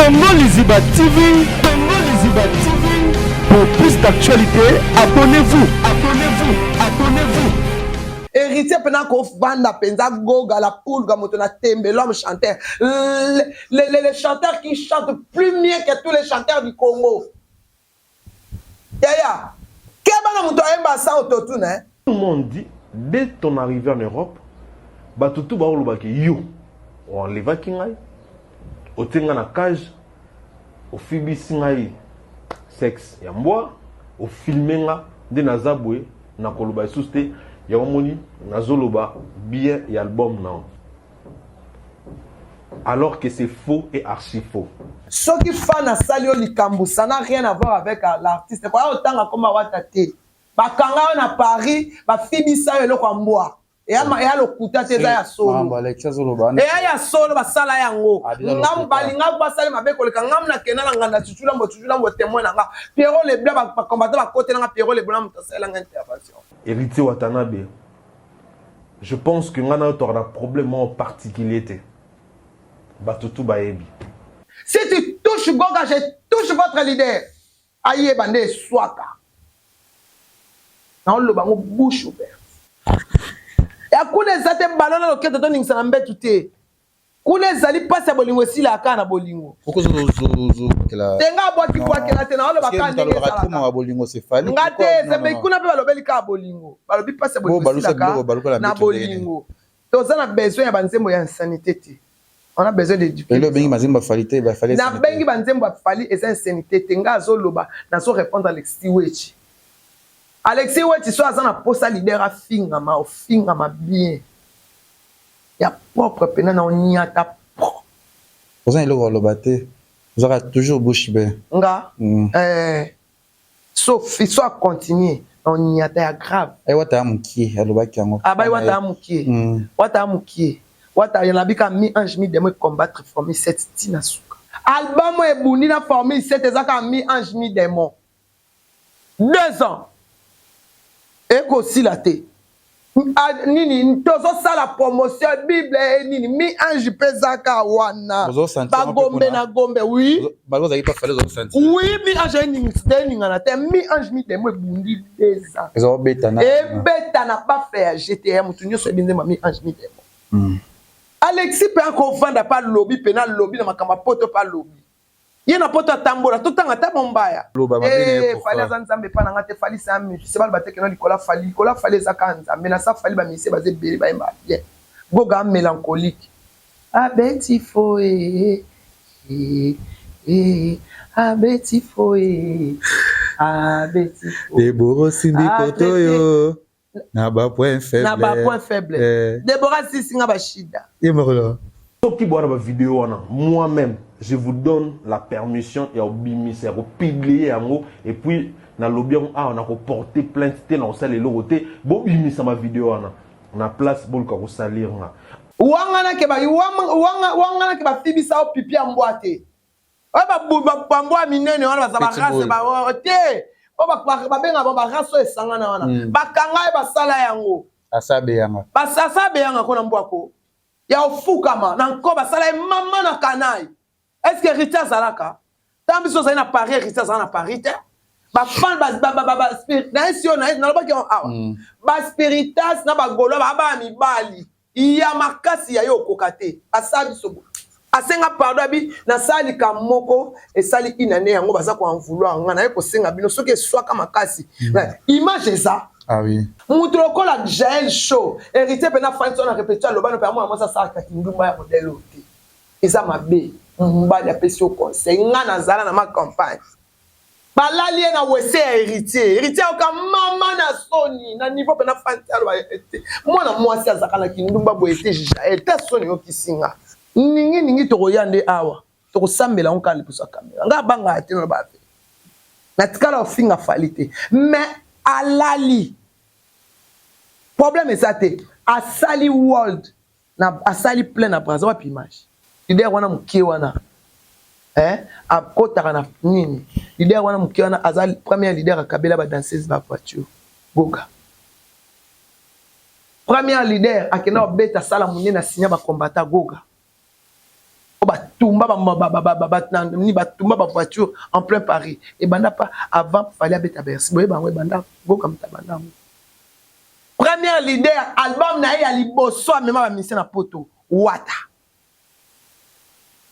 Congo Liziba TV, Congo Liziba TV. Pour plus d'actualités, abonnez-vous, abonnez-vous, abonnez-vous. Héritier mpena kovanda mpenza Goga la pulga, moto na tembe, l'homme chanteur, le chanteur qui chante plus mieux que tous les chanteurs du Congo. Yaya, keba na moto ayemba sans autotune, hein? Tout le monde dit, dès ton arrivée en Europe, bato tu baolobaki yo oenlevaki ngai, otie ngai na cage, ofibisi ngai sexe ya mbwa, ofilme nga nde naza boye. Nakoloba lisusu te. Yango moni nazoloba bien ya album na, alors que c'est faux et archi faux. Soki fan asali yo likambo, ça n'a rien à voir avec l'artiste. Koya otanga koma Wata te. Bakanga yo na Paris, bafibisa yo eloko ya mbwa. Eya lokuta te, eza ya solo, eya ya solo. Basala yango, ngamu balinga basali mabe koleka ngamu. Nakenda na nganda Cuculambo, Cuculambo témoin na nga, Pierrot Leblanc, bacombattant bakotelanga Pierrot Leblanc, moto asalelanga intervention. Héritier Watanabe, je pense que ngai na yo toka na problème moko particulier te, bato tu bayebi. Si tu touches Goga, je touche votre leader. Ayeba nde eswaka, naoloba yango bouche ouverte. Ya kuna eza te balo na loketo toningisa na mbetu te. Kuna ezali mpasi ya bolingo, esilaka kaka na bolingo te. Nga abwaki bwakela te, naoloba kaka ndenge ezalaka. Nga te ezembe kuna mpe balobeli kaka bolingo, balobi mpasi ya bolingo esilaka na bolingo. Toza na besoin ya banzembo ya insanité te, on a besoin d'éduquer. Nabengi banzembo ya Fally eza insanité te. Nga azoloba, nazo répondre Alexis Wechi. Alexis Wechi so aza na posa leader afingama, ofingama bien ya propre mpena na oniata pro. Oza eloko oloba te, ozaka toujours bouche bée. Nga so so acontinue na oniata ya grave. Ayi Wata ya mokie alobaki yango. Abai Wata ya mokie, Wata ya mokie, Wata nabika mi ange mi démon combattre Formule 7 ntina suka. Album oyo ebundi na Formule 7 eza kaka mi ange mi démon. 2 ans ekosila te. Nini tozosala promotion bible e nini, mi ange mpe ezaka wana bagombe na gombe, oui oui, mi ange eningana te. Mi ange mi démon ebundi 2 ans, ebeta na bafe ya GTR, motu nyonso ebi nzemba mi ange mi démon. Alexis mpe akovanda mpe alobi mpe nalobi na makambo ya poto mpe alobi ye na poto atambola, totanga ata mombaya. Fally aza Nzambe epa na nga te. Fally c'est un musicien. Baloba te keno likolo Fally, likolo Fally eza kaka Nzambe. Na sa Fally, bamusicien baza ebele, bayemba bien. Goga mélancolique, abeti fo abeti fo abeti fo. Debora osimbi koto oyo na bapoint faible. Na bapoint faible. Debora sisinga bashida. Ye mokolo. Soki bwana bavideo wana, moi-même je vous donne la permission ya obimisa, ya kopublier yango. Et puis nalobi yango awa, na koporter plainte te, na kosala eloko te. Bobimisa bavideo wana na place boluka kosalir nga. Wanganake bafibisa o pipi ya mbwa te, oyo bambwa ya minene wana baza barace te, oyo babenga bango barace oyo esangana wana. Bakanga ye, basala yango. Asabeyanga. Asabeyanga ko na mbwako ya ofukama na nko, basala ye mama na kanai. Est ce que Héritier azalaka ntango biso ozali na Paris? Héritier azala na Paris te. Bafan nayesi oyo nalobaki yango awa, baspiritas na bagaulois baa baya mibali ya makasi ya yo okoka te. Asala biso boye, asenga pardon, abi nasala likambo moko esali inane yango, baza koen vouloir nga. Naye kosenga bino soki eswaka makasi, image eza. Ah oui. Moto lokola Jael Show, Héritier mpe na fani so na répétition, aloba no mpe amona mwasi asalaka kindumba ya modele oyo te, eza mabe. Mobali apesi yo conseil. Nga nazala na ma campagne, balali ye na wese ya Héritier. Héritier ayoka mama na soni na niveau mpe na fani aloba te mwana mwasi azalaka na kindumba boye te. Jael te, soni oyokisinga ninginingi. Tokoya nde awa, tokosambela ngo kaka liboso ya kamera. Nga abangaka te, naloba ave natikala ofinga Fally te, mais alali problème eza te. Asali world na asali plein na Braza, wapi image? Leader wana mokie wana, eh, akotaka na nini? Leader wana mokie wana aza premier leader akabela badanseuse bavoiture. Goga premier leader akenda kobeta sala monene, asinya bacombattants. Goga. Oyo batumba ba nini, batumba ba voiture en plein Paris. Ebanda pa avant Fally abeta Bercy. Boyeba yango, ebanda Goka moto abanda yango. Premier leader, album na ye ya liboso amema ba musiciens na poto, Wata.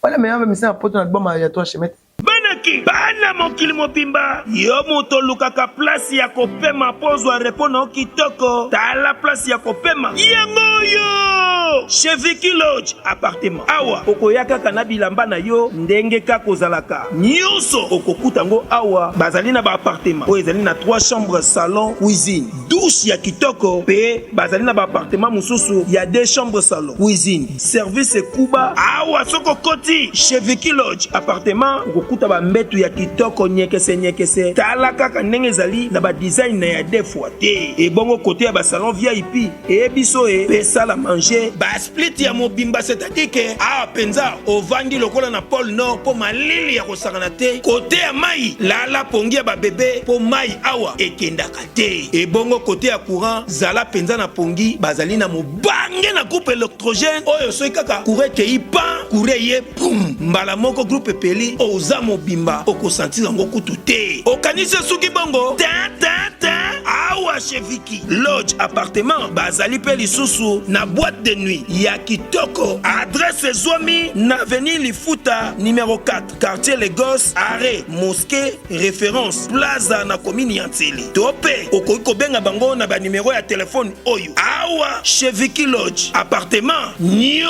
Wana amema ba musiciens na poto na album ya Trois Chemins. Bana kin, bana mokili mobimba, yo moto olukaka place ya kopema mpo ozwa repos na yo kitoko, tala place ya kopema yango oyo! Chez Vicky Lodge appartement. Awa okoya kaka na bilamba na yo ndenge kaka ozalaka, nionso okokuta yango awa. Bazali na ba appartement oyo ezali na 3 chambres, salon, cuisine, douche ya kitoko, mpe bazali na ba appartement mosusu ya 2 chambres, salon, cuisine, service ekuba. Awa soki okoti chez Vicky Lodge appartement okokuta ba mbetu ya kitoko nyekese nyekese, tala kaka ndenge ezali na ba design na ya deux fois te. Ebongo kote ya ba salon VIP eye biso e pe salle à manger ba split ya mobimba, c'est-à-dire que awa penza ovandi lokola na pole nord po malili ya kosakana te. Kote ya mayi lala pongi ya ba bebe po mayi awa ekendaka te. Ebongo kote ya courant zala penza na pongi, bazali na mobange na groupe electrogène oyo soki kaka courant ekeyi pan courant eye pum mbala moko groupe epeli, oza mobimba oko sentir yango kutu te, okanisi esuki bongo tin tin tin. Awa chez Vicky Lodge appartement bazali pe lisusu na boîte de nuit ya kitoko, adresse ezwami na avenue Lifuta numero 4 quartier Lagos arret mosquee reference plaza na commune ya Nsele, to pe okoki kobenga bango na ba numero ya telephone oyo. Awa chez Vicky Lodge appartement nyo.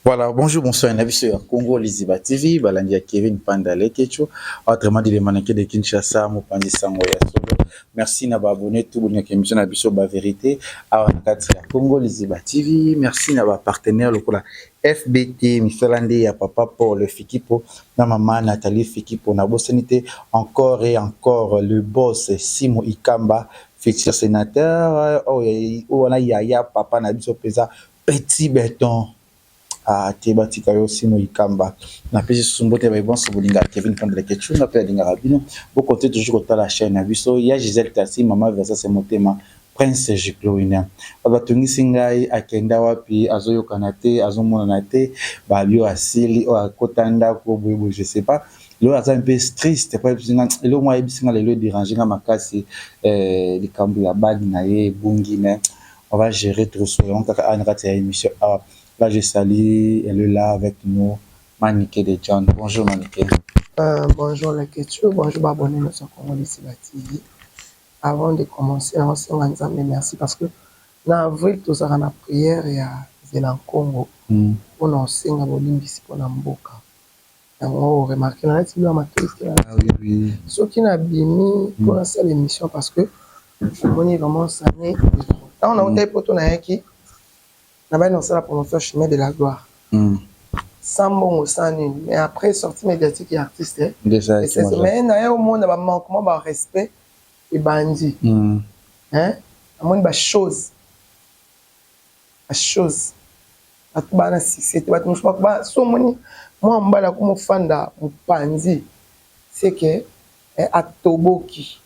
Voilà, bonjour, bonsoir, na biso ya Congo Liziba TV, balandi ya Kevin Panda Lekecho, autrement dit le mannequin de Kinshasa, mopanzi sango ya solo. Merci na ba abonnés tout bolingaka émission na biso ba vérité awa na kati ya Congo Liziba TV. Merci na ba partenaires lokola FBT misala nde ya papa Paul Fikipo na mama Nathalie Fikipo, nabosani te encore et encore le boss Simo Ikamba futur sénateur oyo wana yaya papa na biso peza petit beton. Ah te batika yo Simo Ikamba. Napesi susu mbote baye bonso bolingaka Kevin Panda Leketchou nga pe nalingaka bino. Bo continuer toujours kotala chaîne na biso ya Gisèle Tassi mama Versace motema Prince Giclowina. Bato batungisi ngai akenda wapi azoyokana te azomonana te ba bio asili oyo akota ndako boye boye je sais pas. Lelo aza un peu triste po ayebisi nga eloko moko ayebisi nga lelo e deranger nga makasi eh, likambo ya bague na ye ebungi mais on va gérer trop sur yango kaka awa na kati ya émission awa. Là je salue, elle est là avec nous Manike de John. Bonjour Manike. Bonjour Leketchou, bonjour ba abonnes nionso ya Congo Lisiba TV. Avant de commencer naosenga Nzambe merci parce que na avril tozalaka na prière ya nzela nkongo pona kosenga bolimbisi pona mboka. Yango o remarquer nalati biloko ya matoyi te. Ah oui oui. Soki nabimi po nasala emission parce que namoni vraiment ça n'est de trop. Tango nautaki poto nayaki nabandi kosala promotion chemin de la gloire. Sans mbongo sans nini mais après sortie médiatique ya artiste mais naye omona ba manquement ba respect ebandi. Hein namoni ba choses ba choses bato baa na succès te bato mosusu ba so omoni mwana mobali akoma ofanda mopanzi c'est que eh, atoboki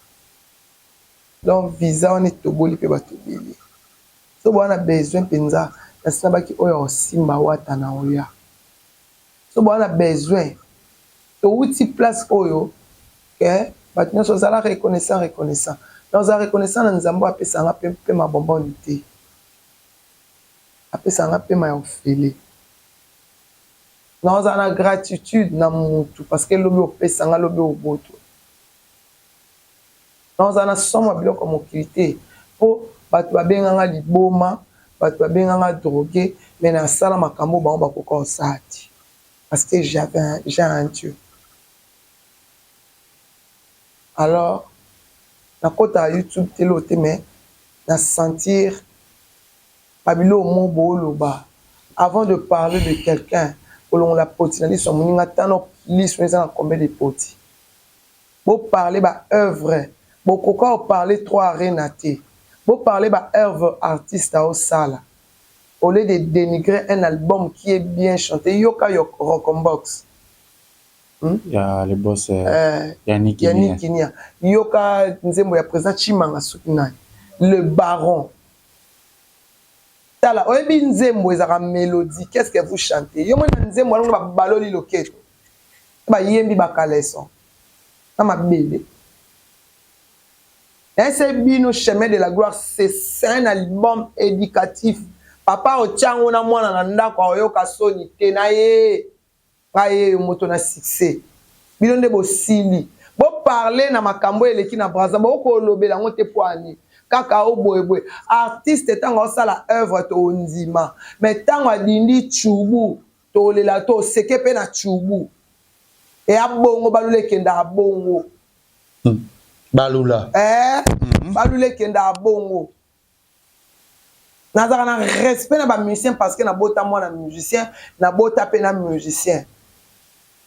donc visa wana etoboli mpe bato ebele so boa na besoin mpenza nasi nabaki oyo akosimba wata na oya so boa na besoin towuti place oyo ke bato nyonso ozala reconnaissant reconnaissant na ozala reconnaissant na nzambe oyo apesaka nga mpe pema bonbonne te apesaka nga pema ya ofele na ozala na gratitude na mutu parce que lobi opesa nga lobi oboto na ozala na somo ya biloko ya mokili te po bato babenga nga liboma bato babenga nga drogue mais nasala makambo bango bakoka kosala te parce que j'avais j'ai un Dieu alors nakotaka YouTube te loo te mais na sentir ba biloko moko booloba avant de parler de quelqu'un kolongola poti na liso ya moninga tano liso eza na combien de poti bo parler ba oeuvre bokoka ko parler trop arena te bo parler ba oeuvre artiste aosala au lieu de denigrer un album qui est bien chanté yoka rocombox hmm? Ya le boss Yannick Yannick Kinia yoka nzembo ya président Chimanga soki nani le baron. Tala, oyebi nzembo ezalaka melodie, qu'est-ce que vous chantez? Yo moni na nzembo wana ba baloli loketo. Ba yembi ba caleçon. Na mabele. Nayese bino chemin de la gloire, c'est un album éducatif. Papa otyango na mwana na ndako aoyoka soni te na ye. Nga yeyo moto na succès. Bino nde bosili. Bo parler na makambo eleki na Brazza boko kolobela yango te po ani? Kaka o boye boye. Artiste tango aosala oeuvre tondima mais tango adindi tshubu tolela to seke pe na tshubu. Eya bongo balula ekendaka bongo. Balula. Eh, balula ekendaka bongo. Nazalaka na respect na ba musiciens parce que nabota mwana musicien, nabota pe na musicien.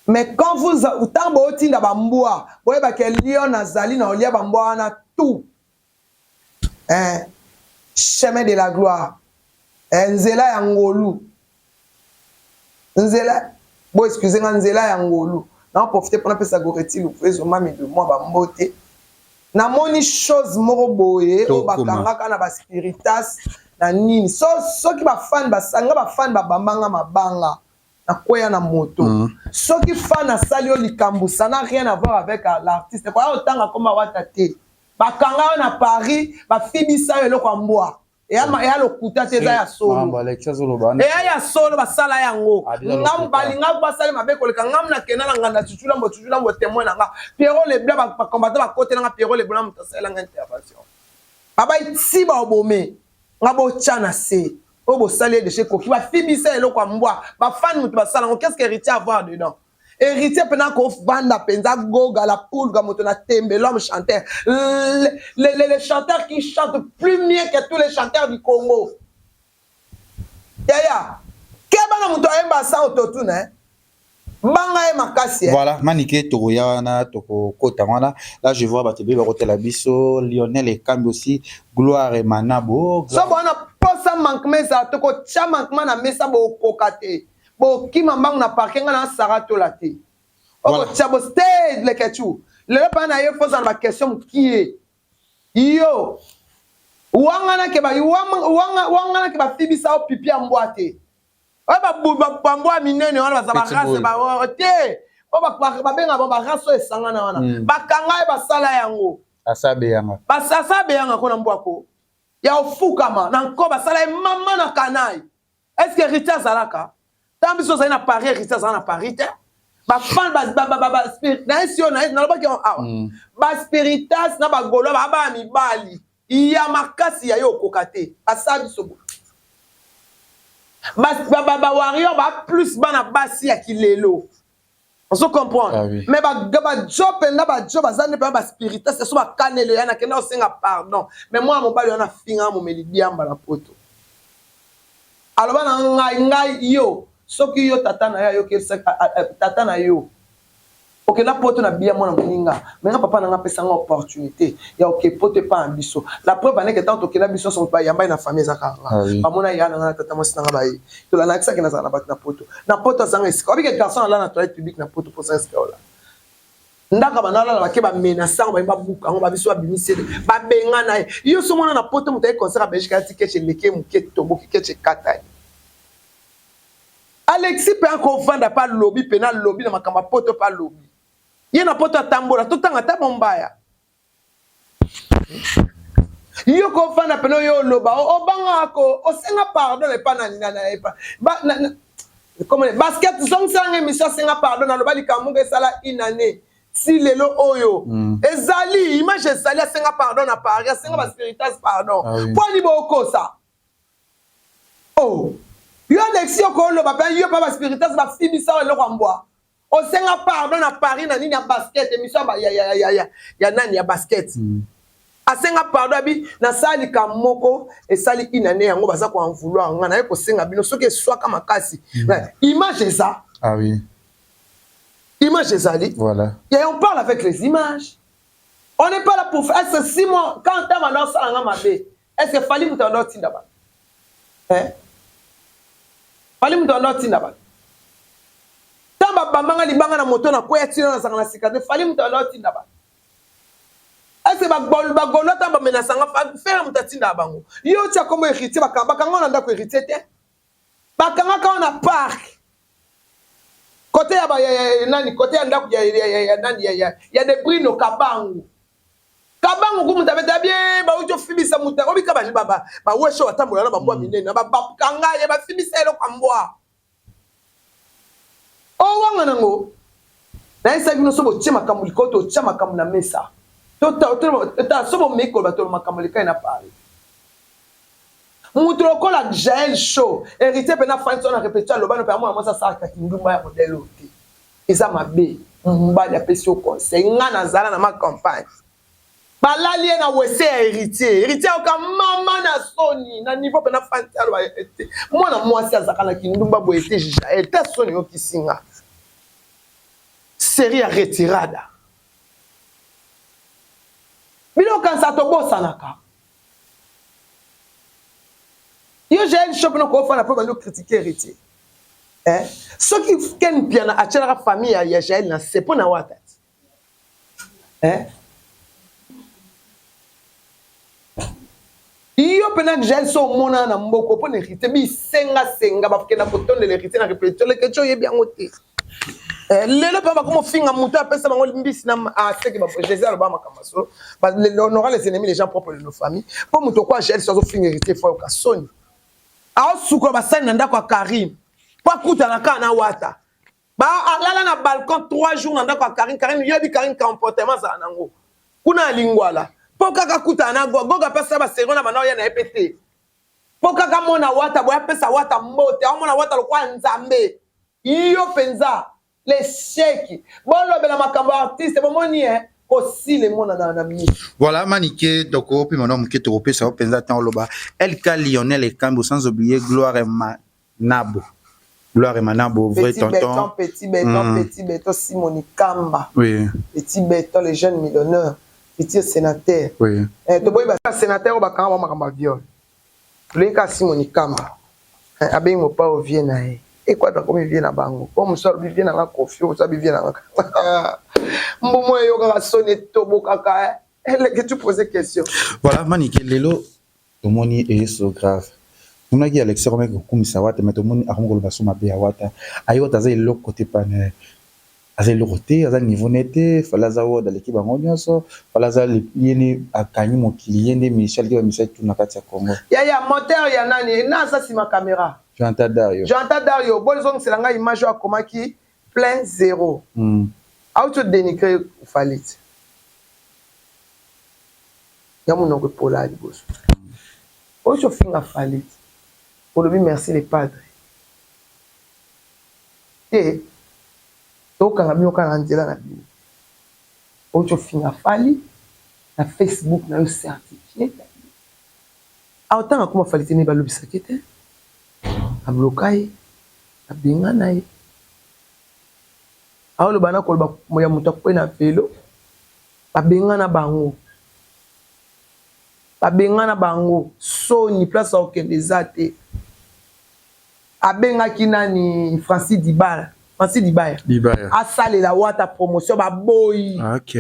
Mais quand vous tango botinda ba mbwa, boyeba ke lion azali na olia ba mbwa wana tout. Eh, chemin de la gloire. Eh, nzela ya ngolu. Nzela, bo excusez nga, nzela ya ngolu. Na profiter pona pesa Goreti Lukuezo mami de moi ba mbote. Namoni chose moko boye oyo bakangaka na ba spiritas na nini. So soki ba fan basanga ba fan babambanga mabanga na kweya na moto. Soki fan asali yo likambo ça n'a rien à voir avec l'artiste. Kwa otanga koma wata te. Bakanga yo na Paris, bafibisa yo eloko ya mbwa. Eya lokuta te, eza ya solo. Eya ya solo, basala yango. Ngamu balinga basali mabe koleka ngamu na kenda na nganda chuchulambo chuchulambo témoin na nga. Pierrot Leblanc ba combattant ba kotela nga Pierrot Leblanc moto asalela nga intervention. Baba ti ba obome nga botya na se. Oyo bosali ye deja ekoki bafibisa eloko ya mbwa ba fan moto basala yango qu'est-ce que héritier avoir dedans? Héritier pena kovanda penza goga la pulga moto na tembe l'homme chanteur le, le, le, le chanteur qui chante plus mieux que tous les chanteurs du Congo. Yaya keba na moto ayemba sans autotune hein. Banga ye makasi hein. Voilà, Manike tokoya wana tokokota wana. Là je vois bato ebele bakotela biso Lionel Ekambi aussi Gloire Manabo. So bwana posa manquement ezala tokotya manquement na mesa bokoka te. Bokima mbangu na parquet nga na Sarah Tola te. Oko tia bo stay leketchou. Lelo pa na ye faut na ba question mukie. Yo wangana ke ba wanga wangana ke ba fibisa o pipi ya mbwa te. Oyo ba bu ba mbwa minene wana baza ba race ba te. Oyo ba ba benga ba race oyo esangana wana. Bakanga ye basala yango. Asabe yanga. Basabe yanga kona mbwa ko. Ya ofukama na nko basala ye mama na kanai. Est-ce que Héritier azalaka? Tant biso ozali na Paris, Héritier azala na Paris te. Ba fan ba ba ba ba spirit na esi yo na nalobaki yango awa. Ba spiritas na ba gaulois ba ba mibali ya makasi ya yo okoka te. Basala biso boye. Ba ba ba, ba warrior ba plus bana basi ya kilelo. Ozo comprendre? Ah oui. Mais ba ba jo penda ba jo baza nde penda ba spiritas so ba kanelo ya na kenda osenga pardon. Mais moi mobali wana finga momeli diamba na poto. Aloba na ngai ngai yo soki yo tata na yo ayoki tata na yo okenda poto na biya mwana moninga mais nga papa na nga apesa nga opportunité ya oke poto epa na biso. La preuve aneke tango tokenda biso nyonso moto bayamba ye na famille eza kaka nga. Ah oui. Bamona ya na nga na tata mwasi na nga baye. Tolalakisaki nazala na bato na poto. Na poto azanga esika. Oyebi ke garçon alala na toilette publique na poto mpo azanga esika olala. Ndako banda alala bake ba menacer yango baye babuka yango ba biso babimisi ye babengana ye. Yo so mona na poto moto aye concert ya Belgique alati ketch eleki ye moke etoboki ketch ekatani. Alexis pe akovanda pe alobi pe na lobi na makambo ya poto pe alobi. Ye na poto atambola totanga ata mombaya. Yo kovanda pena oyo oloba obangaka ko osenga pardon epa nani na na epa ba na, na comment basket zongisela nga émission asenga pardon naloba likambo moko esala une année si lelo oyo ezali image ezali asenga pardon na Paris asenga ba spiritas pardon Ah oui. po ani bokosa oh yo Alexis okoloba pe yo pa ba spiritas ba fibisa eloko ya mbwa osenga pardon na Paris na nini ya basket émission ya ya ya ya ya nani ya basket asenga pardon abi nasala likambo moko esali une année yango baza ko en vouloir nga naye kosenga bino soki eswaka makasi image eza. Ah oui. Image ezali. Voilà. Et on parle avec les images. On n'est pas là pour faire. Est-ce que si moi, quand t'as mandé osala nga mabe, est-ce que Fally moto ando tinda ba? Hein? Fally moto ando tinda ba? Tant ba bambanga libanga na moto na kweya tina na zanga na sika te, Fally moto ando tinda ba? Ese bagolo ata bamenasa nga Ferre moto atindaka bango. Yo otia kombo Heritier bakanga na ndako Heritier te. Bakangaka yo na parc. Kote ya ba ya, nani kote ya ndako ya, ya, ya, ya nani ya, ya, ya de Brino Kabangu. Kabangu ku moto abeta bien bauti ofibisa moto obika ba ba ba, ba wesho batambola na bambwa minene na bakanga ye bafibisa eloko ya mbwa. Owanga nango nayebisaki bino so botie makambo likolo totia makambo na mesa totala so bomeki koloba tolo makambo lekai na Paris. Mutu lokola Jael show heritier pena afandisi wana repetition aloba no pe amona mwasi asalaka kindumba ya modèle oyo te eza mabe mobali apesi yo conseil nga nazala na ma campagne balali ye na wese ya heritier heritier ayoka mama na soni na niveau pena afandisi aloba te mwana mwasi azalaka na kindumba boye te Jael ta soni oyokisi nga serie ya retirada bino okanisa tobosanaka Yo Jael Shop no ko fana po bando critiquer Heritier. Eh? Soki Ken Mpiana atielaka famille ya, ya Jael na se po na wata. Eh? Yo pena Jael so omona na mboko po na Heritier bisenga senga bakenda kotondela Heritier na repetition leke tio yebi yango te. Eh, lelo mpe bakoma ofinga moto apesa bango mbisi na aseki ah, jésus aloba makambo solo on aura les ennemis les gens propres de nos familles mpo moto okwa gel so azofinga héritier fo ayoka soni aosukola basali na ndako ya karine mpo akutana kaka na wata alala na balcon 3 jours na ndako ya karine karine yoyebi karine comportement azala nango kuna ya lingwala mpo kaka akutana na goga apesa basero na banda oya na ye mpe te mpo kaka mona wata boye apesa wata mbote aomona wata lokola nzambe yo mpenza lesheki bolobela makambo ya artiste bomoni e kosila emonana na miso. Voilà Manike toko pima na muke toko pesa yo penza temps oloba LK Lionel Ekambo sans oublier Gloire Manabo Gloire Manabo vrai petit tonton béton petit béton petit béton Simoni Kamba oui petit béton le jeune millionnaire futur sénateur oui eh, toboyi ba sénateur oyo bakanga bango makambo ya viol tolingi kaka Simoni Kamba eh, abengi mopao vie na ye ekwata akomi vie na bango oyo mosusu alobi vie na nga kofi oyo mosusu abi vie na nga mbumu eyokaka soni etobokaka eleke tu pose question voilà Manike lelo tomoni eyeso grave tomonaki Alexis akomaki kokumisa Wata mais tomoni akomi koloba so mabe ya Wata ayi Wata aza eloko te pane aza eloko te aza niveau ne te Fally aza world aleki bango nyonso Fally aza ye nde akangi mokili ye nde musicien aleki ba musicien tout na kati ya Congo. Yaya moteur ya nani na aza sima camera. Joanta Dario. Joanta Dario bozongisela ngai image oyo akomaki plein zero. Auti o denigrer Fally ti. Ya munoko epola ya liboso. Auti ofinga Fally ti. Olobi merci le padre. Te tokanga bino kaka na nzela na bino. Owuti ofinga Fally na Facebook nayo certifie. Awa tanga akoma Fally te mais balobisaka ye te. Ba bloka ye, ba bengana ye. Aoloba na koloba ya moto akwe na velo, ba bengana bango. Ba bengana bango soni place akokende eza te. Abengaki nani Francis Dibala Francis Dibaya Dibaya asalela Wata promotion baboyi. Ok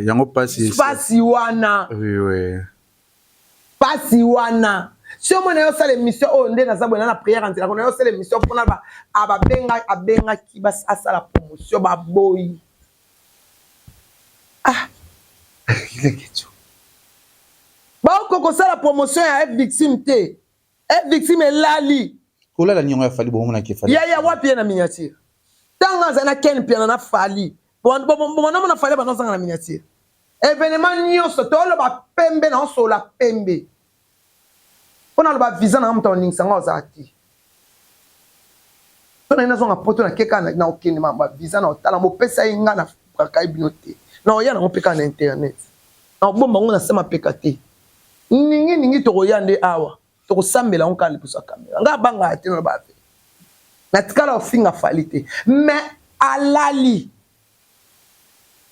yango pasi pasi wana oui oui pasi wana si omona yo osala émission oyo nde naza boye na na prière ya nzela kona yo osala émission mpona ba ababenga abengaki asala promotion baboyi ah leketshou baoko kosala promotion ya F victime te F victime elali. Kolala niongo ya Fally bomona ke Fally. Yaya wapi ye na miniature? Tango azali na Ken Mpiana na Fally. Bomona mona Fally abanda ozanga na miniature. Evenement nionso toloba pembe na osolola pembe. Pona loba visa na nga moto akoningisa nga ozala te. So naye nazonga poto na keka na okende ma ba visa na otala bopesa ye nga na brakaye bino te. Na oya nango pe kaka na internet. Na obomba ngo na se mapeka te. Ningi ningi tokoya nde awa tokosambela yango kaka liboso ya camera nga abangaka te naloba verite natikala kofinga Fally te mais alali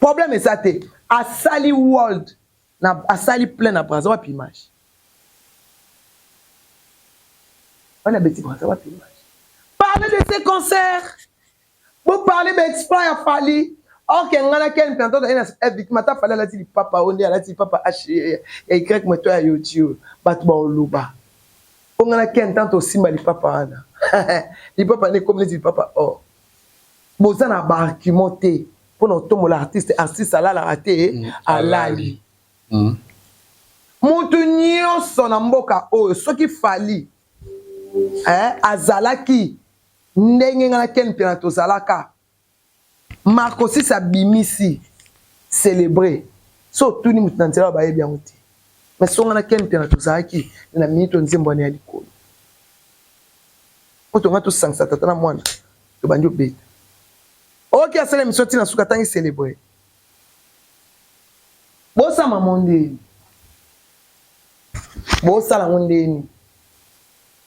problème eza te asali world na asali plein na Brazza wapi image wana beti Brazza wapi image parler de ces concerts bo parler ba exploit ya Fally. Or que nga na Ken Mpiana tozali na eh, victime ata Fally alati lipapa oyo nde alati lipapa H ya Y moto ya yoji oyo bato baoloba mpo nga na Ken tant tosimba lipapa wana lipapa nde ekomi neti lipapa or boza na ba argument te mpo na kotombola artiste artiste alalaka te mm, alali mm. Mutu nyonso na mboka oyo soki Fally eh, azalaki ndenge nga na Ken Mpiana tozalaka Marcosis abimisi celebre so otuni moto na nzela bayebi yango te mais so nga na Ken Mpiana tozalaki na minute nzembo wana ya likolo po tonga tosangisa tata na mwana tobandi obeta oki asala emission ntina suka atangi celebre bosama mo ndeni bosala ngo ndeni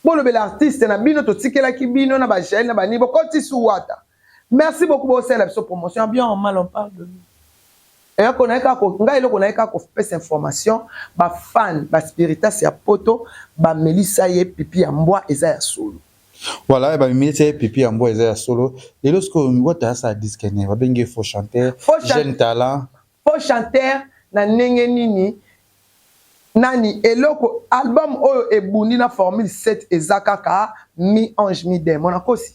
bolobela artiste na bino totikelaki bino na bajael na banini bokotisi wata merci beaucoup bosalela biso promotion bien en mal on parle de nous eloko naye kaka ngai eloko naye kaka kopesa information bafan baspiritas ya poto bamelisa ye pipi ya mbwa eza ya solo. Voilà, bamelisa ye pipi ya mbwa eza ya solo. Lelo sikoyo wata asala disque ne babengi ye faux chanteur, jeune talent. Faux chanteur na ndenge nini? Nani eloko album oyo ebundi na formule 7 eza kaka mi ange mi demon nakosi?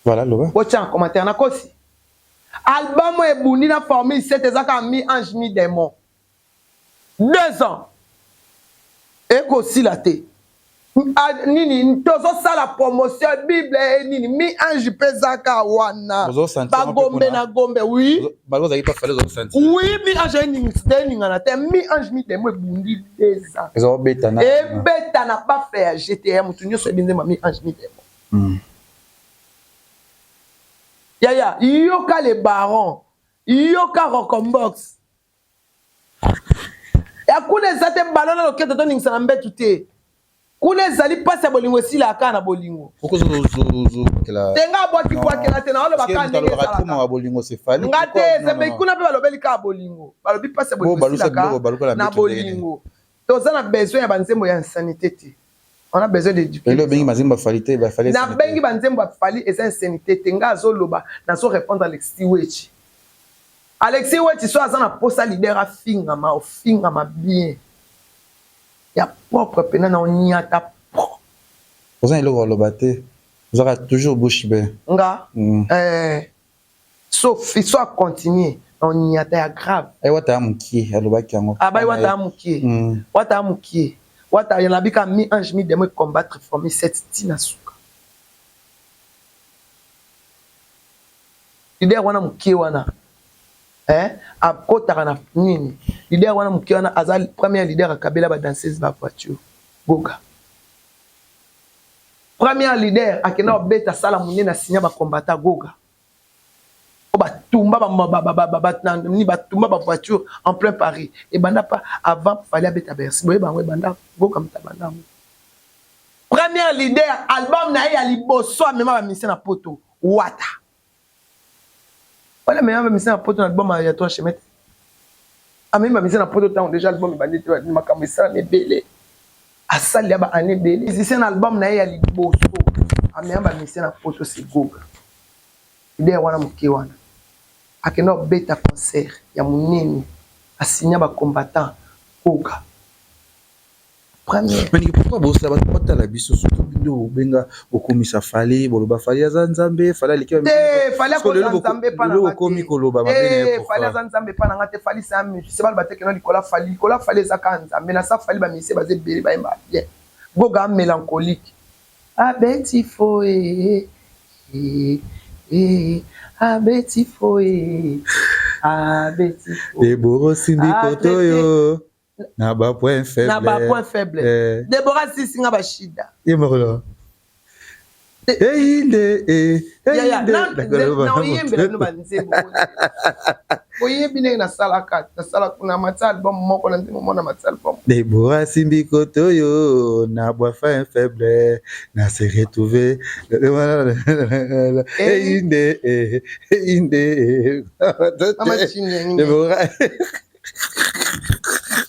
Voilà, loba. Botia na commentaire nakosi? Album oyo ebundi na formule 7 eza kaka mi ange mi demon. 2 ans ekosila te. Nini tozosala promotion bible e nini mi ange mpe ezaka wana bagombe na gombe oui oui mi ange eningana te mi ange mi demo ebundi 2 ans ebeta na bafe ya gta moto nyonso eyebi nzembo mi ange mi demo mm. Yaya yoka le baron yoka rocombox ya kuna eza te ballon na loketo toningisa na mbetu te kuna ezali mpasi ya bolingo esilaka kaka na bolingo te nga abwaki bwakela te naoloba kaka ndenge ezalaka nga te ezembe kuna mpe balobeli kaka bolingo balobi mpasi ya bolingo esilaka na bolingo toza na besoin ya banzembo ya insanité te on a besoin d'éduquer. Lelo obengi banzembo ya Fally te, ba Fally Na bengi banzembo ya Fally eza insanité te nga azo loba nazo répondre Alexis Wetchi. Alexis Wetchi so aza na posa leader afingama ofingama bien ya propre pena na oniata pro. Oza na eloko ya koloba te ozalaka toujours bouche bee. Nga mm. eh Sophie so a continuer na oniata ya grave. Ayi wata ya mukie alobaki yango. Abayi wata ya mukie. Mm. Wata ya mukie. Wata ya nabika mi ange mi demo combattre former 7 tina suka. Leader wana mukie wana. Eh akotaka na nini? Leader wana mukie wana aza premier leader akabela ba danseuse ba voiture. Goga. Premier leader akenda kobeta sala munene asinya ba combattant Goga. Oyo batumba ba nini batumba ba voiture en plein Paris. Ebanda pa avant Fally abeta Bercy. Boyeba yango ebanda Goga mutu abanda yango. Premier leader album na ye ya liboso amema ba musiciens na poto Wata. Wana amema ba musiciens na poto na album ya Trois Chemins te. Amemi ba musiciens na poto tango dejà album ebandi te makambo esalami ebele. Asali ya ba année ebele. Musicien na album na ye ya liboso amema ba musiciens na poto c'est Goga. Leader wana moke wana akenda kobeta concert ya munene asigna ba combattants Goga. Première. Mais pourquoi bosala bato batala biso surtout bino bobenga bokumisa Fally boloba Fally aza nzambe Fally aleki ba te Fally akoza nzambe pa na okomi koloba mabe na ye Fally aza nzambe pa na nga te Fally c'est un musicien baloba te keno likola Fally likola Fally eza kaka nzambe na sa Fally ba musicien baza ebele bayemba bien Goga mélancolique abeti fo eh eh eh abeti fo eh abeti fo Deborah osimbi koto yo na ba point faible na ba point faible eh. Deborah sisi nga ba shida ye moko lo eyinde eh, eyinde na oyembela bino banzembo boyebi ndenge nasalaka nasala kuna mati album moko na nzembo mona mati album Deborah simbi koto yo na bois fin faible na se retrouver eyinde eyinde Deborah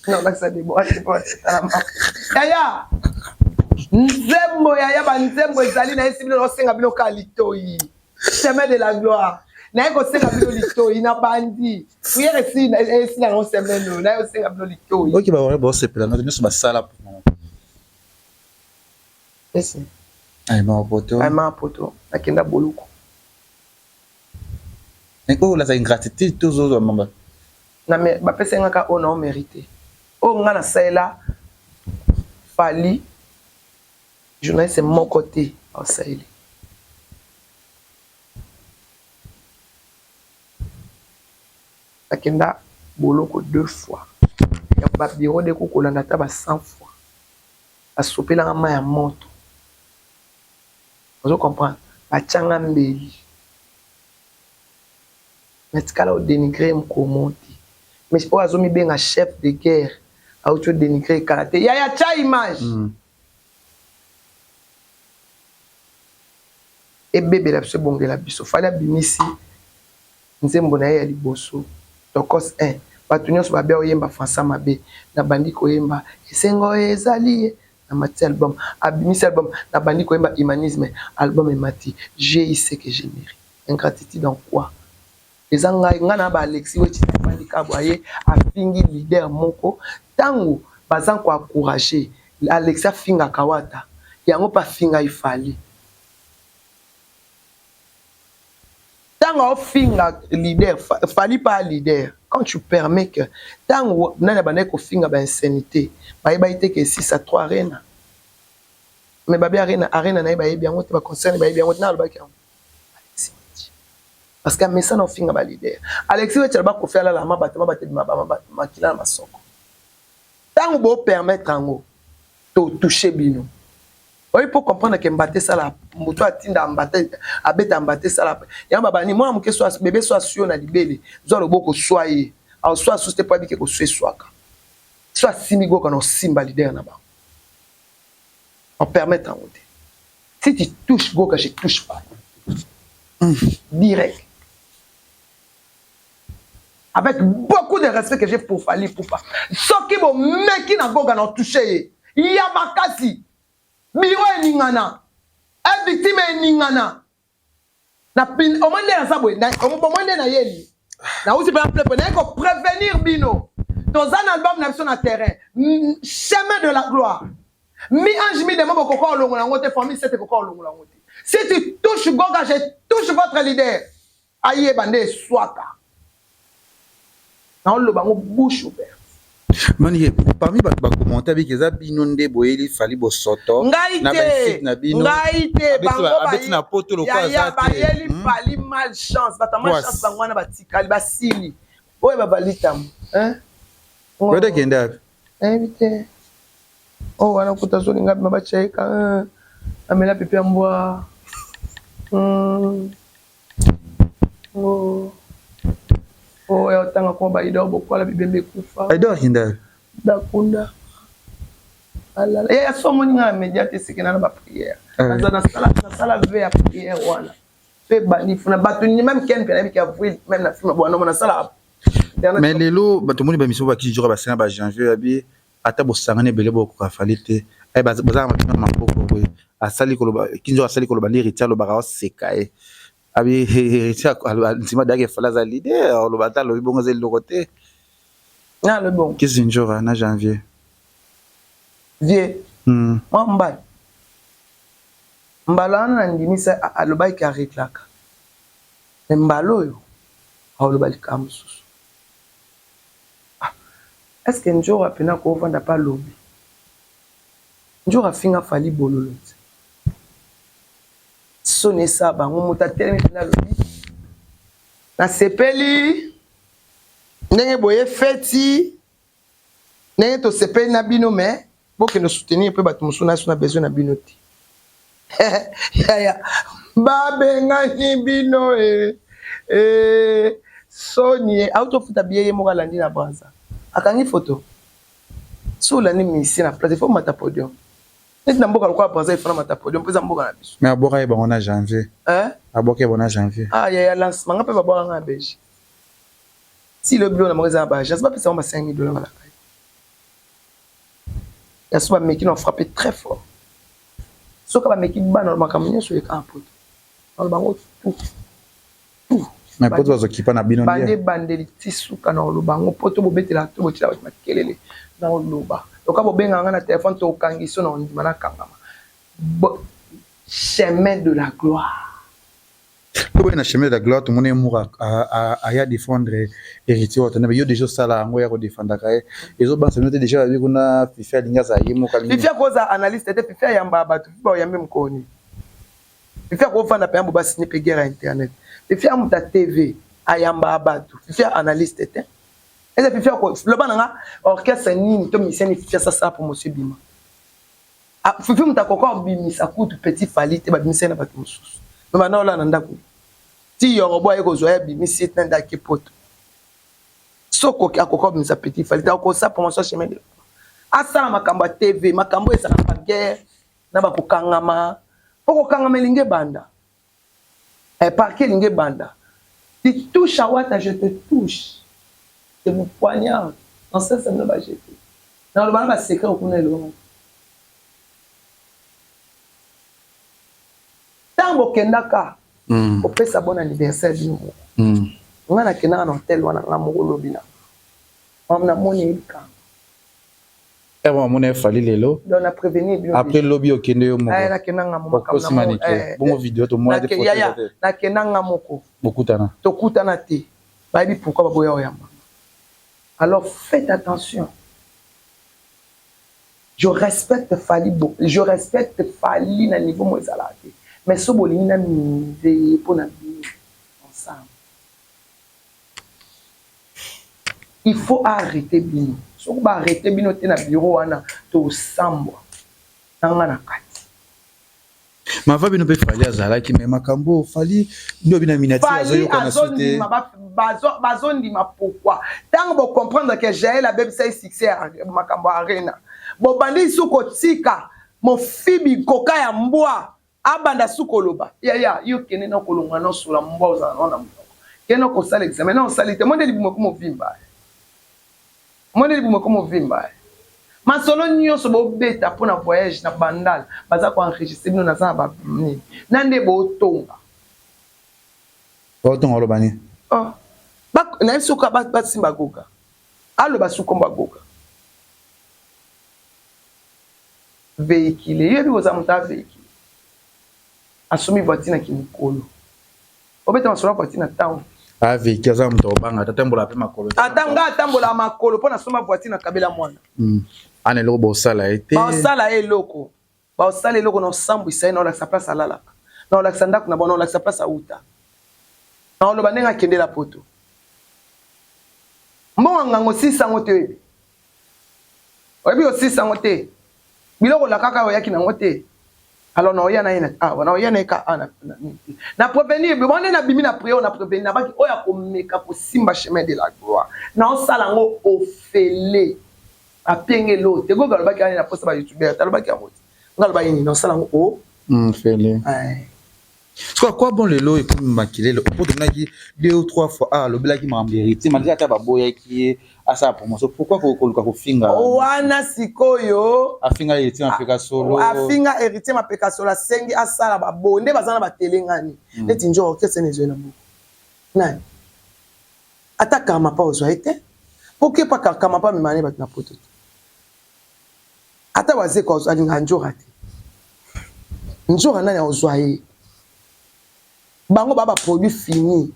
Nalakisa Deborah, Deborah talama. Yaya, nzembo yaya, ba nzembo ezali na yesi bino naosenga bino kaka litoyi. Chemin de la gloire. Naye kosenga bino litoyi na bandi. Prière esila esila na semaine oyo. Naye kosenga bino litoyi. Ok ba ba sepela na nyonso basala pour. Esi. Ay ma poto. Ay ma poto. Nakenda boloko. Mais oyo laza ingratitude tozo zwa mamba. Na me bapesa nga ka oyo na mérité. Oyo nga nasalela Fally journaliste moko te asaleli. Nakenda boloko deux fois ya ba bureau de kolanda ata ba 100 fois basopelanga mayi ya moto ozo comprendre batianga mbeli natikala ko denigrer mokolo moko te mais oyo azomibenga chef de guerre auti o denigrer kala te yaya tia image Ebebela biso ebongela biso. Fally abimisi nzembo naye ya liboso tokos 1 batu nionso babia oyemba français mabe na bandi koyemba esengo ezali ye na matisi album abimisi album na bandi koyemba humanisme album emati j'ai eu ce que j'ai merite ingratitude en quoi eza ngai ngai na ba Alexis wetshi afandi kabwa ye afingi leader moko tangu baza ko encourager Alexis afingaka wata yango pe afingai Fally Tango aofinga leader Fally pas leader quand tu permets que tango nani abandaki kofinga ba insanite bayebaki te ke 6 à 3 arena mais babi arena arena na ye bayebi yango te ba concert bayebi yango te na alobaki yango Alexis Wetshi parce que amesana ofinga ba leader Alexis Wetshi aloba Koffi alala mabata mabata ebima ba makila na masoko tango bo permettre yango to toucher bino Oye po comprendre que mbata esala moto atinda mbata abeta mbata esala yango babani mwana moke so bebe so aswi yo na libele zwa loboko swa ye aswa susu te po abike koswa eswaka so asimbi goka na osimba leader na bango on permettre yango te si tu touches goka je touche pas direct avec beaucoup de respect que j'ai pour Fally Ipupa soki bomeki na goga na touche ye ya makasi Bureau eningana. Eh victime eningana. Na pin omoni nde naza boye omoni nde nayeli nauti mpe na plepe naye ko prévenir bino toza na album na biso na terrain chemin de la gloire mi ange mi demo bokoka olongola yango te famille sete ekoka olongola yango te si tu touches goga je touche votre leader Ayeba nde eswaka. Naoloba ngo bouche ouverte. Manike, parmi bato ba commenter abiki eza bino nde boyeli Fally bosoto ngai na ba te insulte na bino. Ngai te Abeti bango ba- abeti na poto lokola yaya aza te. bayeli Hmm? Fally malchance bato ya malchance Poisse. bango wana batikali basili oyo babali tambo hein? Wede kende wapi? Nayebi te oyo wana kuta azolinga bima batya ye ka amela pipi ya mbwa. Oh. Oh, ya otanga kuma ba idor bokwala bibembe ekufa. Idor kinda. Bakunda. Alala. Ya so moni nga na media te seke na ba prière. Naza na sala na sala ve ya prière wana. Pe bani funa bato ni même ken pe na biki avril même na film bwana mona sala. Mais lelo bato moni ba mission ba kinjora ba senga ba janvier ya bi ata bosangani ebele bokoka Fally te eh, baza na mabino na maboko boye asali koloba kinzo asali koloba nde Héritier alobaka oseka ye abi Héritier ndima dake Fally aza leader oloba ata alobi bongo eza eloko te na alobi bongo kisi njora na janvier vie mwa mbala mbala wana nandimisa alobaki areglaka me mbala oyo aoloba likambo mosusu. Ah est ce que ndjora pena ako vanda pe alobi? Ndjora afinga Fally bololo ti soni esala bango mutu atelemi pena alobi nasepeli ndenge boye feti ndenge tosepeli na bino mais bokende soutenir pe bato mosusu naso na besoin na bino te yaya babengani bino e eh, soni ye auti ofuta biye ye moko alandi na Brazza akangi foto so olandi musicien na place il faut mata podium neti na mboka lokola Brazza il faut na mata podium mpo eza mboka na biso. Mais abwaka ye bango na janvier. Hein? Abwaka ye bango na janvier. Ah yaya lancement nga mpe babwaka nga na Belgique ti lobi biloko na bango eza na ba agence bapesa bango ba 5000 dollars balaka ye ya so bameki na frappe très fort soki bameki bana makambo nyonso eleka na poto baloba bango tout tout. Mais poto bazokipa na bino bande ebandeli ti suka na oloba yango poto bobetela to botyela bato makelele na oloba loka bobengaka nga na telefone to okangiso na ondima nakangama chemin de la gloire. Mpo boye na chemin de la gloire tomoni ye moko aya defendre Heritier Watanabe yo dejà osala yango ya kodefendaka ye ezobanisa bino te dejà babi kuna Fifi alingi azala ye moko alingi Fifi akozala analyste te Fifi ayambaka bato Fifi baoyambe mokolo nini Fifi akofanda mpenza bo basine mpe guerre ya internet Fifi ya moto ya TV ayambaka bato Fifi ya analyste te eza Fifi loba na nga orchestre nini to musicien nini Fifi asasala promotion ebima Ah, Fifi moto akoka obimisa kutu petit Fally te babimisa ye na bato mosusu me banda olala na ndako ti yorobo aye kozwa ye abimisi ye tina nde ake poto soki akoka obimisa petit Fally te akosa promotion chemin de asala makambo ya TV makambo ezala na baguerre na bakokangama mpo kokangama elingi ebanda eh, parquet elingi ebanda tu touche à wata je te touche je vous poignarde ancêtre bino bajete naloba na basecret okuna elongo ntango bokendaka mm. kopesa bon anniversaire bino moko mm. nga nakendaka na hotel wana nga moko lobi na namoni elikanga Heure amoni ye Fally lelo. Donc na prevenir bino. Après lobi okende yo moko. Eh nakenda nga moko. Okosi manike. Eh, Bongo video to mona te photo. Yaya nakenda nga moko. Bokutana. Tokutana te. Bayebi pourquoi baboya oyamba. Alors faites attention. Je respecte Fally je respecte Fally na niveau mo ezalaka te. Mais so bolingi na minimiser ye mpo na bino ensemble. Il faut a arreter bino. Soki ba arreter bino te na bureau wana tosambwa na nga na kati. Mava bino pe Fally azalaki mais makambo Fally nde bino miniature azoyoka na su te. Bazondima pourquoi? Tango bo comprendre que Jael abebisa ye succès ya makambo ya arena. Bobandi lisusu kotika mofibi koka ya mbwa Abanda su koloba yaya yo kende na kolongola na osola mbwa ozala na na monoko kende na kosala examen na osali te monde libumu ekoma ovimba monde libumu ekoma ovimba masolo nyonso bobeta mpo na voyage na bandal baza ko enregistre bino naza na ba nini na nde botonga botonga oloba nini oh. nayebi soki basimba goga aloba su kombo ya goga Vehicule yo oyebi kozala moto a vehicule asombi voiture na kimukolo obeta masolo ya voiture na town. A vehicule aza moto obanga ata tambola pe makolo. Ata nga atambola makolo po nasomba voiture na kabela mwana. Mm. Ana eloko bosala ye te. Basala ye eloko. Basala eloko na osambwisa ye na olakisa place alalaka. Na olakisa ndako na bango na olakisa place auta. Na oloba ndenge akendela poto. Mbongo ngango osilisa yango te oyebi. Oyebi osilisa yango te. Biloko olakaka oyaki na yango te. Alors na oya na ye na awa na oya na ye ka awa na na prevenir bon nde nabimi na prière na prevenir nabaki oyo akomeka kosimba chemin de la gloire na osala yango ofele apenge lo te goga alobaki ani na posa ba youtubeur alobaki yango te nga alobaki nini na osala yango o ofele Sikoyo à quoi bon lelo ekomi makelele po tomonaki deux ou trois fois ah alobelaki makambo ya héritier malgré ata baboyaki ye asala promotion pourquoi koluka kofinga wana sikoyo afinga héritier mapeka solo afinga héritier mapeka solo asengi asala baboye nde baza na batelengani hmm. neti njo orchestre na ezwi na moko nani ata karmapa ozwa ye te mpo kepa karmapa amemana ye bato na poto te Ata wazekwa alinga ndjora te. Ndjora nani akozwa ye? Bango ba ba produit fini.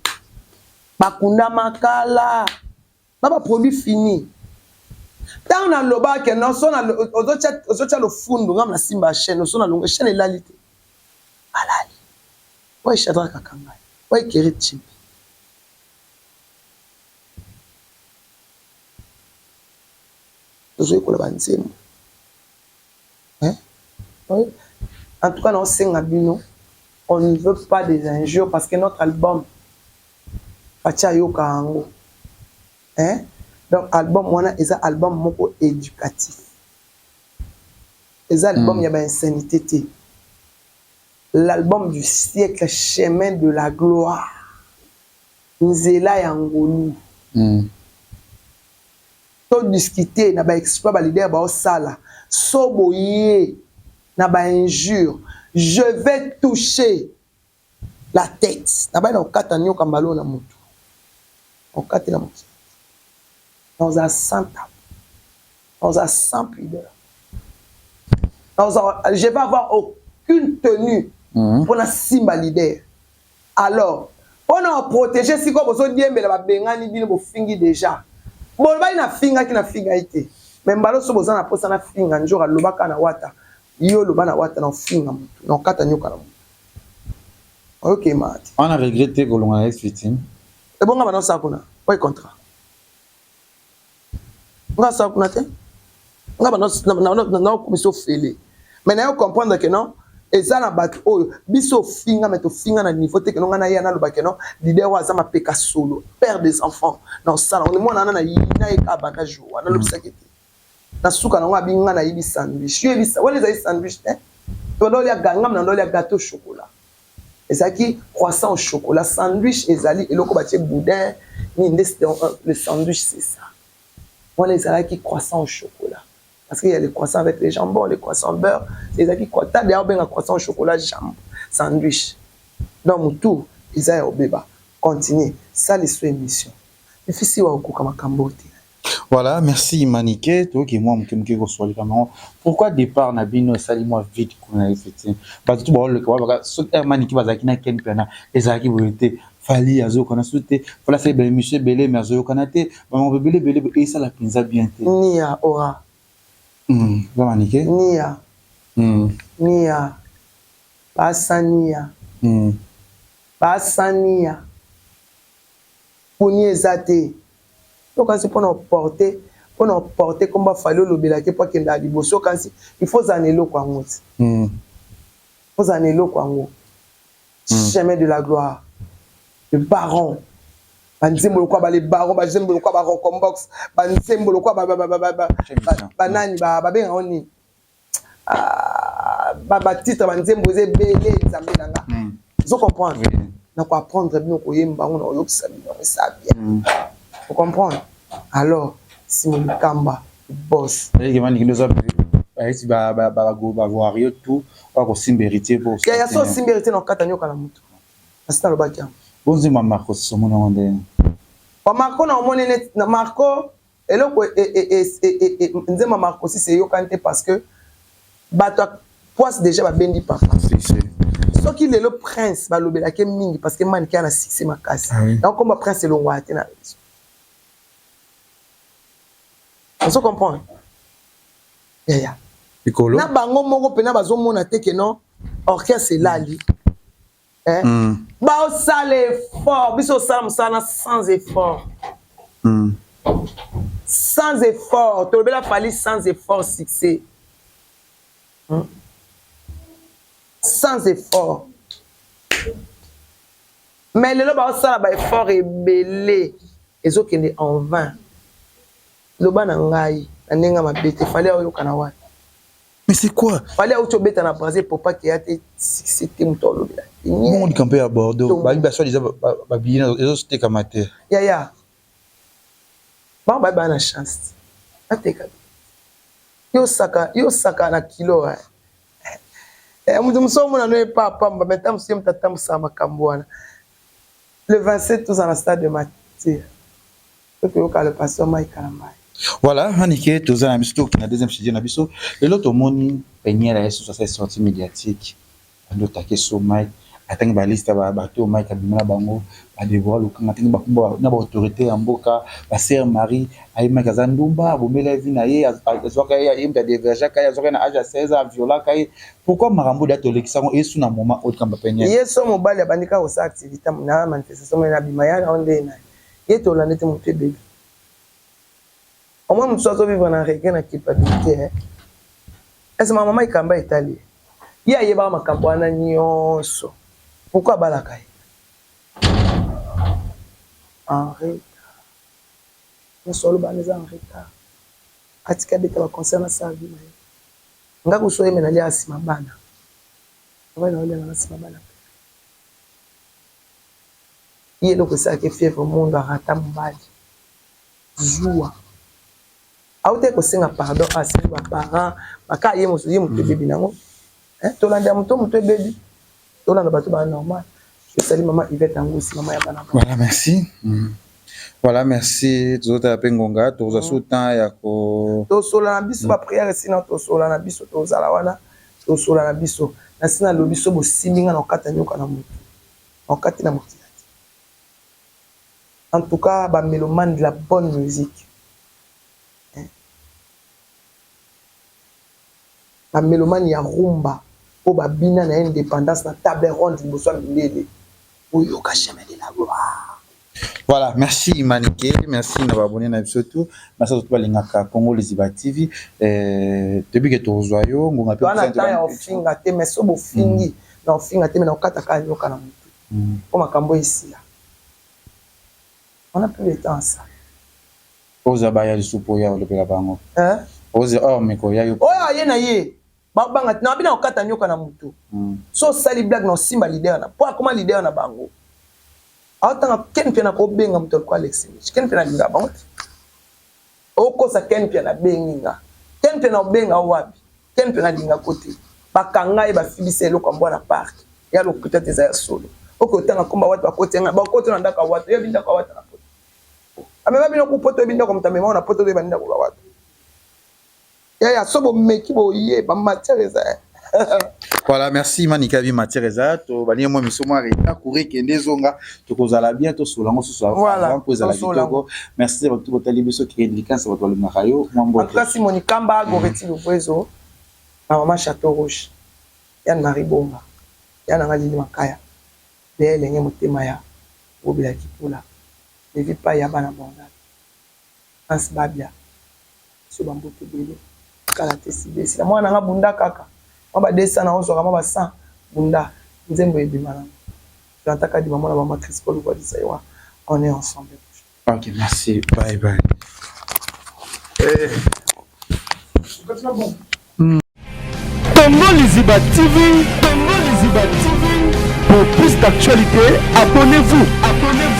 Bakunda makala. Ba ba produit fini. Tango na loba ke non so na ozotia ozotia lofundu ngam na simba chaîne so na longo chaîne elali te. Alali. Oye Shadrach akanga. Oye Kerit Chimpi. Tozoyekola ba nzembo hein en tout cas naosenga bino on ne veut pas des injures parce que notre album Fatshi ayoka yango hein donc album wana eza album moko éducatif eza album mm. ya ba insanité te l'album du siècle chemin de la gloire nzela ya ngolu mm. To discuter na ba exploits ba leader bao sala so boye na ba injures je vais toucher. La tête nabali na kokata nioka mbala oyo na mutu okatela mokili nakozala sans tabou, nakozala sans pudeur, nakozala, je vais avoir aucune tenue mpo nasimba leader. Alors mpo na protéger sikoyo bozodiembela, babengani bino, bofingi déjà, bolobaki nafingaki, nafingaki te. Mais mbala so boza na mposa nafinga, njoka alobaka na wata, yo oloba na wata, na ofinga motu, na okata nyoka na motu, oyokema te. Wana regrette kolonga na ex victime. Ebonga bana osala kuna oye contrat, nga asala kuna te, nga naokomisa ofele. Mais nayo comprendre que non, eza na bato oyo biso ofinga, mais tofinga na niveau te. Keno nga naya naloba keno leader oyo aza mapeka solo, père des enfants, na osala mwana wana nayina ye kaka banda jour wana nalobisaki te. Na suka nango abi nga nayibi sandwich, yo yebisa wana ezali sandwich te, todolia ngam na ndolia gâteau chocolat, ezalaki croissant au chocolat. Sandwich ezali eloko batie boudin nini nde le sandwich, c'est ça. Wana ezalaki croissant au chocolat, parce qu'il y a les croissants avec les jambons, les croissants beurre. Ezalaki ta deya obenga croissant au chocolat, jambon sandwich. Donc motu eza ya obeba, continue sala eso émission ifisi wa okoka makambo te. Voilà, merci Manike. Toyoki mwa moke moke koswalika nango. Pourquoi départ na bino esali mwa vide kuna? Effectivement, bato tu baoleka balobaka soki air Manike bazalaki na Ken Piana, ezalaki boye te. Fali azoyokana so te, Fali asali baémission ebele mais azoyokana te, bamako ebele ebele esala mpenza bien te. Nia ora. Ba Manike. Nia. Nia basania. Basania poni eza te. Okanisi mpona oporte, mpona oporte komba Fali, olobelaki mpo akendaka liboso. Okanisi il faut ozala na eloko yango ti ozala na eloko yango. Chemin de la gloire, le baron, banzembo lokwa ba le baron, banzembo lokwa ba Rocombox, banzembo lokwa banani babengaka nini, batitre, banzembo eza ebele. Nzambe na nga, ozo comprendre, na koapprendre bino koyemba yango, na koyokisa bino esa bien, ocomprendre. Alors Simon Kamba boss. Bayesi bavoirio tout oya kosimba héritier po Ya so osimba héritier na okata nyoka na motu, asi nalobaki yango. Bonzima Marco somona ngo ndenge. Ba Marco na omoni neti na Marco eloko nzembo Marco sisi eyokani te, parce que bato ya poise déjà babendi papa. Soki lelo Prince balobelaki mingi, parce que Manike na succès makasi, yango komba Prince elongwaka te na réseau, ozo comprendre yaya. Likolo. Na bango moko mpena bazomona te ke non, orchestre elali. Baosala effort, biso osala mosala na sans effort. Sans effort tolobela Fali, sans effort succès. Sans effort. Mais lelo baosala baeffort ebele, ezokende en vain. Loba na ngai na ndenge mabe te, Fali aoyoka na wana. Mais c'est quoi? Fali auti obeta na Brésil, popa keya te, succès te, moto alobela. Bongo likambo ya Bordeaux, bayebi basoi déjà babillet ezotekama te. Yaya, bango bayebi baa na chance bateka. Yo osaka na kilo, moto mosusu omona no epa pamba, mais ta mosusu ye moto atambusaka makambo wana. Le 27 toza na stade de Martyr, tokoyoka le pasteur Mike Kalambayi. Voilà Manike, toza na biso, tokende na deuxième sujet na biso. Lelo tomoni Peniel aye susu asali sortie médiatique, bandi otake so Mike, atangi baliste bato oyo Mike abima na bango, badebora Lukanga, atangi bakombo na baautorité ya mboka, basere Marie. Aye Mike aza ndumba, abomela vie na ye, azwaka ye, ye moto adéviergeaka ye, azwaka ye na age ya 16 ans, aviolaka ye. Pourquoi makambo da tolekisa yango esu na moment oyo kamba Peniel? Ye so mobali abandi kaka kosala activité na manifestation moko na bima ya na nde na ye, tolanda te moto ebebi. Omoi mosusu azovivre na regret, na culpabilité. Ese mama ikamba etali ye, ayebaka makambo wana nyonso, pourquoi abalaka ye en retard? Nyonso aloba wana eza en retard. Atika abeta baconcert na sala vie na ye. Nga kusu oyeme nalia nsima bana, mobali na olianga na nsima bana. Ye eloko esalaki fièvre mondo, arata mobali, zuwa. Auti kosenga pardon, asengi baparent baka ye mosu, ye moto ebebi nango. Tolanda moto, moto ebebi, tolanda bato baa normal. Je salue maman Yvette Angusi, maman ya bana. Voilà, merci. Voilà, merci. Tozotala mpe ngonga, tokozwa su temps ya ko Tosola na biso ba prière esina, tosola na biso, tozala wana, tosola na biso. Nasi nalobi so bosimbi nga na okata nyoka na motu. Na okati na mokila te. En tout cas, ba mélomane de la bonne musique. Hein? Ba mélomane ya rumba oyo babina na indépendance na table ronde liboso ya mindele. Oyoka chemin de la gloire. Voilà, merci Manike, merci na abonné na biso tout. Merci surtout balingaka Congo Liziba TV. Depuis que tozwa yo ngonga pe wana temps ya ofinga te, mais so bofingi na ofinga te, mais na okataka nyoka na motu. Po makambo esila. On a plus le temps ça. Oza baya lisusu ya olobela bango. Hein? Oza oh meko ya yo. Oyo aye na ye. Babanga na bina okata nyoka na mutu. So osali blague na osimba leader na po akoma leader na bango. Aotanga Ken mpe na kobenga moto alikuwa Alexis Mich. Ken mpe na linga bango te. Okosa Ken mpe na bengi nga. Ken mpe na obenga wapi? Ken mpe na linga kote. Bakanga ye bafibisa eloko ya mbwa na parc. Ya lokuta te eza ya solo. Oke otanga komba watu bakoti nga bakoti na ndako ya watu. Yebi ndako ya watu na poto. Amema bino ku poto yebi ndako moto amema na poto toyeba ndako ya watu. Yaya so bomeki boye ba matière eza. Voilà, merci Manika bi matière eza to balingi mwa miso mwa retard courrier kende zonga tokozala bien tosola ngo susu Voilà, avant po ezala tosola kitoko. Merci bato botali biso Kennedy Likansa bato balingaka yo mwa En mbote. tout cas, Simon Kamba, Goretti Luvuezo, ma maman Château Rouge, Yann Marie Bonga, Yann Anga Lili Makaya, Léa Elenge Motema ya Ngobila Kipula, Levi Pai ya bana Bondal, Hans Babia, biso ba mbote ebele, kala te sibesi na mwana nga bunda kaka, mwa ba 200 na ozwaka mwa ba 100 bunda, nzembo ebima nango. Jonathan Kadima mwana mama Crispo Lukwadi Saiwa, on est ensemble. Ok, merci. Bye bye. Congo Liziba TV, Congo Liziba TV. Pour plus d'actualités, abonnez-vous, abonnez-vous.